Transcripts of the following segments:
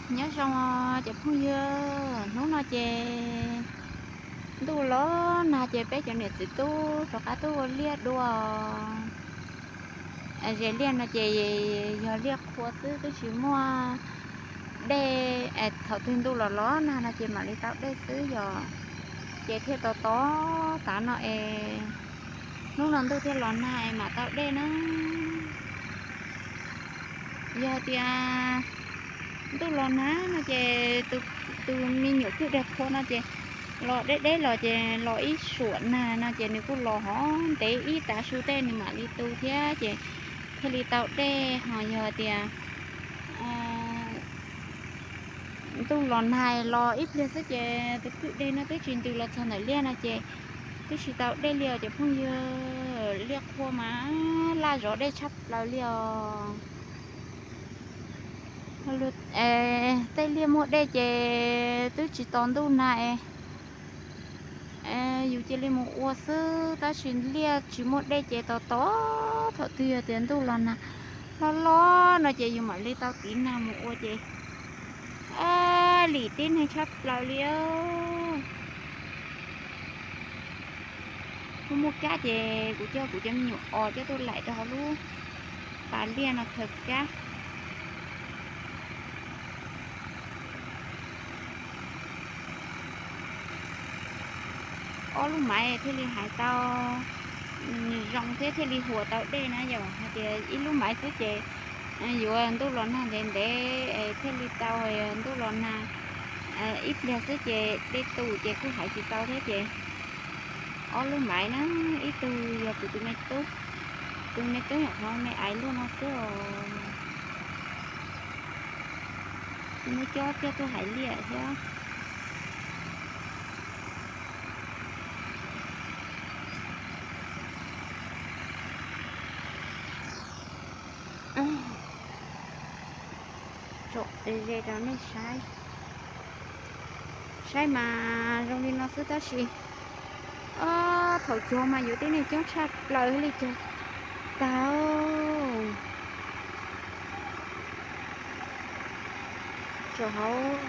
Nyob zoo os cov phooj ywg, hnub no ces ntuj los nag ces peb cov niam txiv tub rov qab tuaj ua liaj dua. Zes liaj no ces yog liaj qhua xwb, twb tsis muaj dej. Thaum twg ntuj los los nag no ces mam li tau dej xwb yog, ces thiaj tos tos tav no es hnub no ntuj thiaj los nag es mam tau dej na. Yog tias ntuj los nag no ces tus me nyuam kwj deg qhua no ces los deb deb los ces los ib suam nag no ces nws kuj los hov ntev ib tav su tej nws mam li tu thiab ces thiaj li tau dej. Ho yog tias ntuj los nag los ib pliag xwb ces tus kwj deg no twb tsis ntws los txog ntawm liaj no ces twb tsis tau dej li os cov phooj ywg. Liaj qhua mas laj zov dej tshaj plaws li os. Tej liaj muaj dej ces twb tsis tos ntuj nag es yus cia li mus ua xwb, tab sis liaj tsis muaj dej ces tos tos thaum twg yog tias ntuj los nag hlob hlob no ces yus mam li tau tiv nag mus ua ces lim tib neeg tshaj plaws li. Kuj muaj kab ces kuv coj kuv cov me nyuam os coj tuaj laim rau hauv lub pas liaj no khaws kab. Ob lub maiv thiaj li hais tau zoo thiab thiaj li huas tau dej na. Yog hais tias ib lub maiv xwb ces yuav ntuj los nag ntev ntev thiaj li tau, ntuj los nag ib pliag xwb ces dej tu ces kuj hais tsis tau thiab ces ob lub maiv na, ib tug yog kuv tus me tub, tus me tub nyuam qhuav me aiv luaj no xwb os. Kuv muab cob coj tuaj hais liaj thiab. Tsom ze rau nej saib. Saib mas zoo li no xwb tab sis thaum cog mas yuav tib neeg coob tshaj plaws li cog tag. Tsom hauv,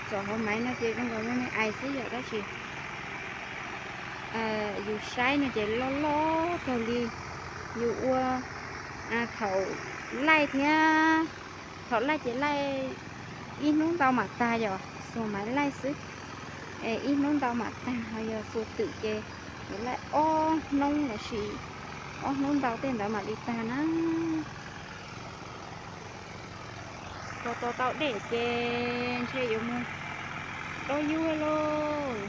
tsom hauv maiv no ces zoo nkaus me me ais xwb yom, tab sis yus saib no ces loj loj kawg li. Yus ua thaum laij thiab, thaum laij ces laij ib hnub ntau mam tag yom, xuas maiv laij xwb. Ib hnub ntau mam tag, ho yog xuas twm ces yuav laij ob hnub los sis ob hnub ntau tej ntawd mam li tag na. Tos tos tau dej ces ntshe yuav mus dob yub lauj.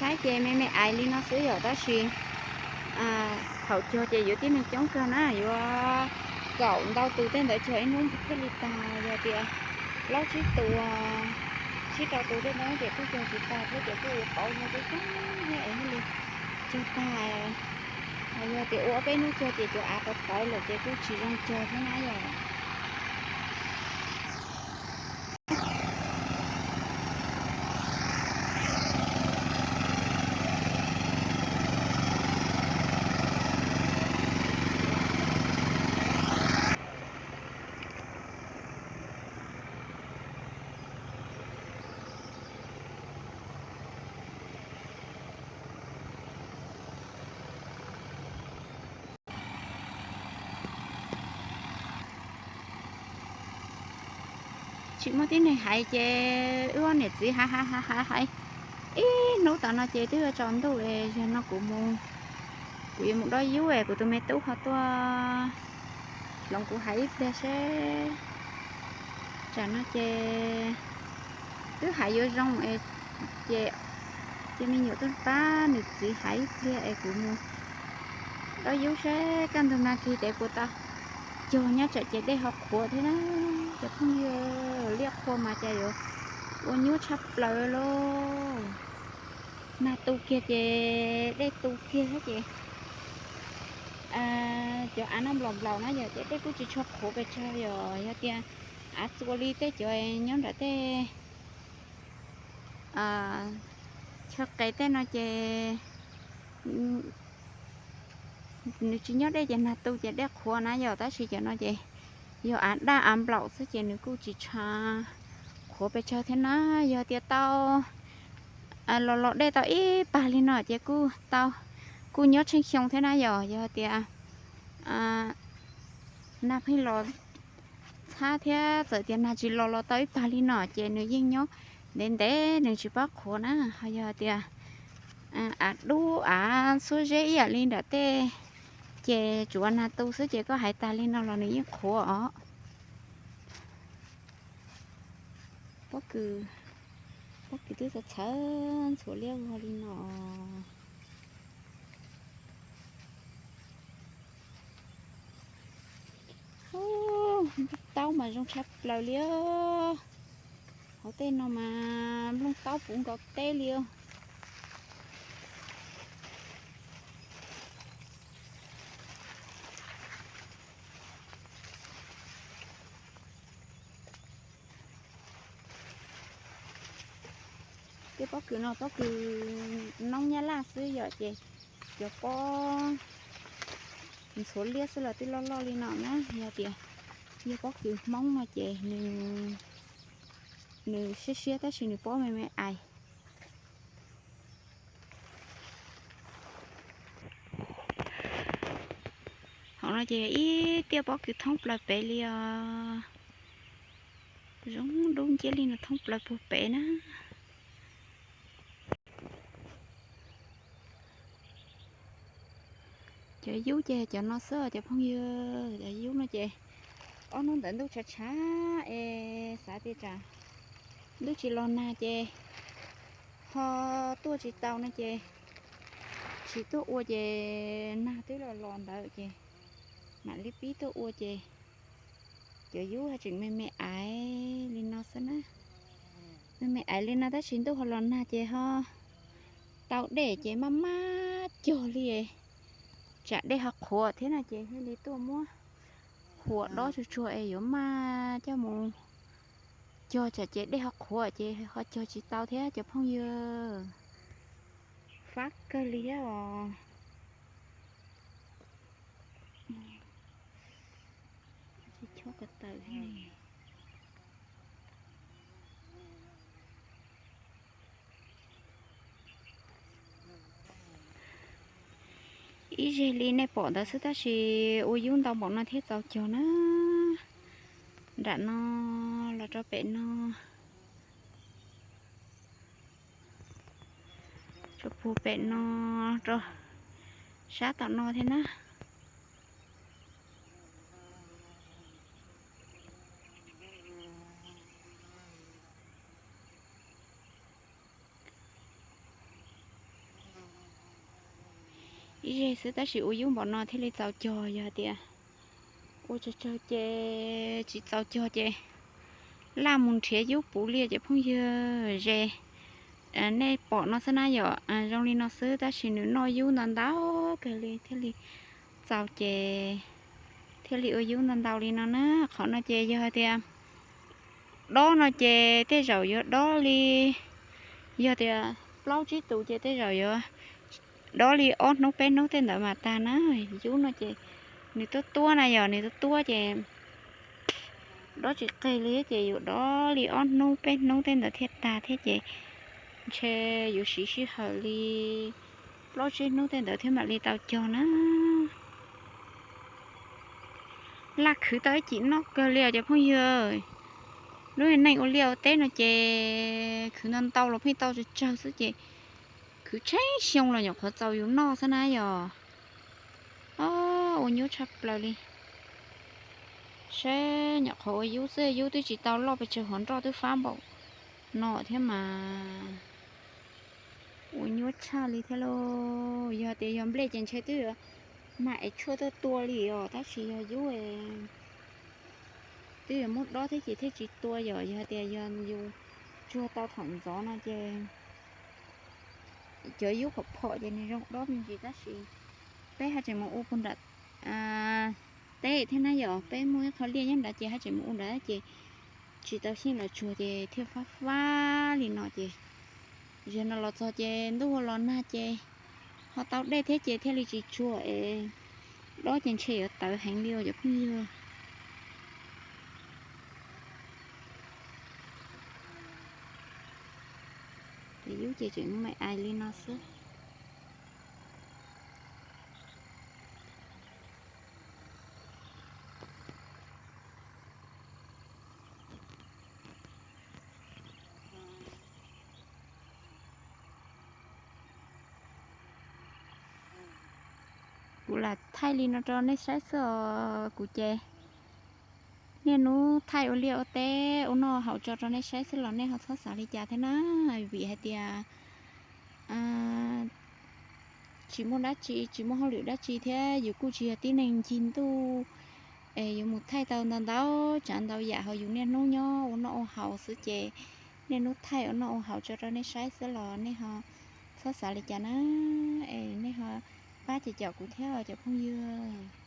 Saib ces me me ais li no xwb yom, tab sis thaum cog ces yuav tib neeg coob kawg na, yuav kaum ntau tus tej ntawd cog ib hnub thiaj li tag. Yog tias plaub tsib tus, tsib rau tus tej ntawd ces kuj cog tsis tag thiab ces kuj yuav pauv nws coob coob thiab es thiaj li cog tag. Yog tias ua ob peb hnub cog ces cov av tawv tawv lawm ces kuj tsis zoo cog thiab na yom. Tsis muaj tib neeg hais ces wb niam txiv hais hais hais hais hais ib hnub tom no ces twb yuav tsaus ntuj es zaum no kuv mus, kuv yuav mus dob yub es kuv tus me tub ho tuaj hloov kuv hais ib pliag seb. Tsam no ces twb hais yuav zoo es ces cia me nyuam tuaj pab nws txiv hais ib pliag es kuv mus dob yub seb kaj ntug nag kis tes puas tau cog nyob tsam ces dej ho qhuav thiab na. Cov phooj ywg, liaj qhua mas cas yuav ua nyuaj tshaj plaws lauj. Nag tu kiag ces dej tu kiag thiab ces cov av no nplaum nplaum na yom, ces dej kuj tsis tshua qhuav pes tsawg yom. Yog tias av txua li tej cov nyob nram tej chaw qes tej no ces nws tsis nyob dej ces nag tu ces dej qhuav na yom, tab sis cov no ces yog av daj av nplaum xwb ces nws kuj tsis tsha qhuav pes tsawg thiab na. Yog tias tau los los dej tau ib pag li no ces kuj tau, kuj nyob tsheej xyoo thiab na yom. Yog tias nag pheej los txhab thiab txawm tias nag tsis los los tau ib pag li no ces nws yeej nyob ntev ntev nws tsis pab qhuav na. Ho yog tias av dub av xuab zeb ib yam li nram tej ces tsuav nag tu xwb ces koj hais tas li no los nws yeej qhuav os. Pob kws, pob kws twb txawv txhawv ntxhuav liab vog li no. Taub mas zoo tshaj plaws li. Hauv tej no mas nplooj taub puv nkaus teb li. Tej pob kws no pob kws noob Nyab Laj xwb yom, ces cov pob ntxhuav liab xwb los twb loj loj li no na. Yog tias yog pob kws Hmoob no ces nws siab siab tab sis nws pob me me ais. Hauv no ces ib tiaj pob kws thoob plaws pem li os. Zoo dub nciab li no thoob plaws puag pem na. Cov yub ces cov no xwb cov phooj ywg. Cov yub no ces ob hnub ntawd ntuj tshav tshav es xav tias tsam ntuj tsis los nag ces ho tuaj tsis tau no ces tsis tuaj ua ces nag twb los los ntawd ces mam li pib tuaj ua ces cov yub haj tseem me me aiv li no xwb na. Me me aiv li no tab sis ntuj ho los nag ces ho tau dej ces maj maj cog li, tsam dej ho qhuav thiab no ces thiaj li tuaj muab huam dob tsuag tsuag es yuav maj coj mus cog tsam ces dej ho qhuav ces ho cog tsis tau thiab cov phooj ywg. Fab kawg li thiab os. Chob ko taw thiab ne. Ib zeg li nej pom ntawd xwb tab sis ua yub ntau npaum no thiab txaus cog na. Nram no los rau pem no, rau puag pem no, rau sab tom no thiab na. Ib zeg xwb tab sis ua yub npaum no thiaj li txaus cog, yog hais tias ua tsawg tsawg ces tsis txaus cog ces laj mus nrhiav yub puv li cov phooj ywg. Ze nej pom no xwb na yom, zoo li no xwb tab sis nws noj yub ntau ntau kawg li thiaj li txaus ces thiaj li ua yub ntau ntau li no na. Qhov no ces yog hais tias dob no ces tej zaum yuav dob li, yog tias plaub tsib tus ces tej zaum yuav dob li ob hnub peb hnub tej ntawd mas tag na. Yub no ces nws tuab tuab na yom, nws tuab tuab ces dob tsis qig li ces yuav dob li ob hnub peb hnub tej ntawd thiaj tag thiab ces ntshe yuav siv sij hawm li plaub tsib hnub tej ntawd thiaj mam li tau cog na. Laj khwv tau ib cim noj kawg li os cov phooj ywg. Lub neej ua liaj ua teb no ces khwv ntau ntau los pheej tau tsawg tsawg xwb ces khwv tsheej xyoo los nyuam qhuav txaus yus noj xwb na yom. Ua nyuaj tshaj plaws li. Saib nyuam qhuav ua yub xwb, yub twb tsis tau loj pes tsawg, hov nroj twb fab npaum no thiab mas ua nyuaj tshaj li thiab lauj. Yog tias yog nplej ces ntshe twb yuav mag es tshuaj tuaj tua li os, tab sis yog yub twb yuav muab dob thiab ces thiaj tsis tua yom. Yog tias yog yus tsuag tau thaum ntxov no ces cov yub phom phom ces nws zoo dob me ntsis tab sis peb haj tseem mus ua puag nram teb thiab na yom, peb muaj ib qho liaj nyob nrad ces haj tseem mus ua nrad ces tsis tau xyeej los tsuag ces thiaj fab fab li no ces, zaum no los txog ces ntuj los nag ces ho tau dej thiab ces thiaj li tsis tsuag es dob ces ntshe yuav tawv heev li os cov phooj ywg. Ces yub ces tseem me ais li no xwb. Kuv lam thaij li no rau nej saib xwb os. Kuv ces niaj hnub thaij ua liaj ua teb ua noj haus tso rau nej saib xwb los nej ho txhob xav li cas thiab na, vim hais tias tsis muaj dab tsi, tsis muaj hauj lwm dab tsi thiab yus kuj tsis yog tib neeg ncig ntuj es yuav mus thaij tau ntau ntau tsav ntau yam hauv yus niaj hnub nyob ua noj ua haus xwb ces niaj hnub thaij ua noj ua haus tso rau nej saib xwb los nej ho txhob xav li cas na, es nej ho pab ces caum kuv thiab cov phooj ywg.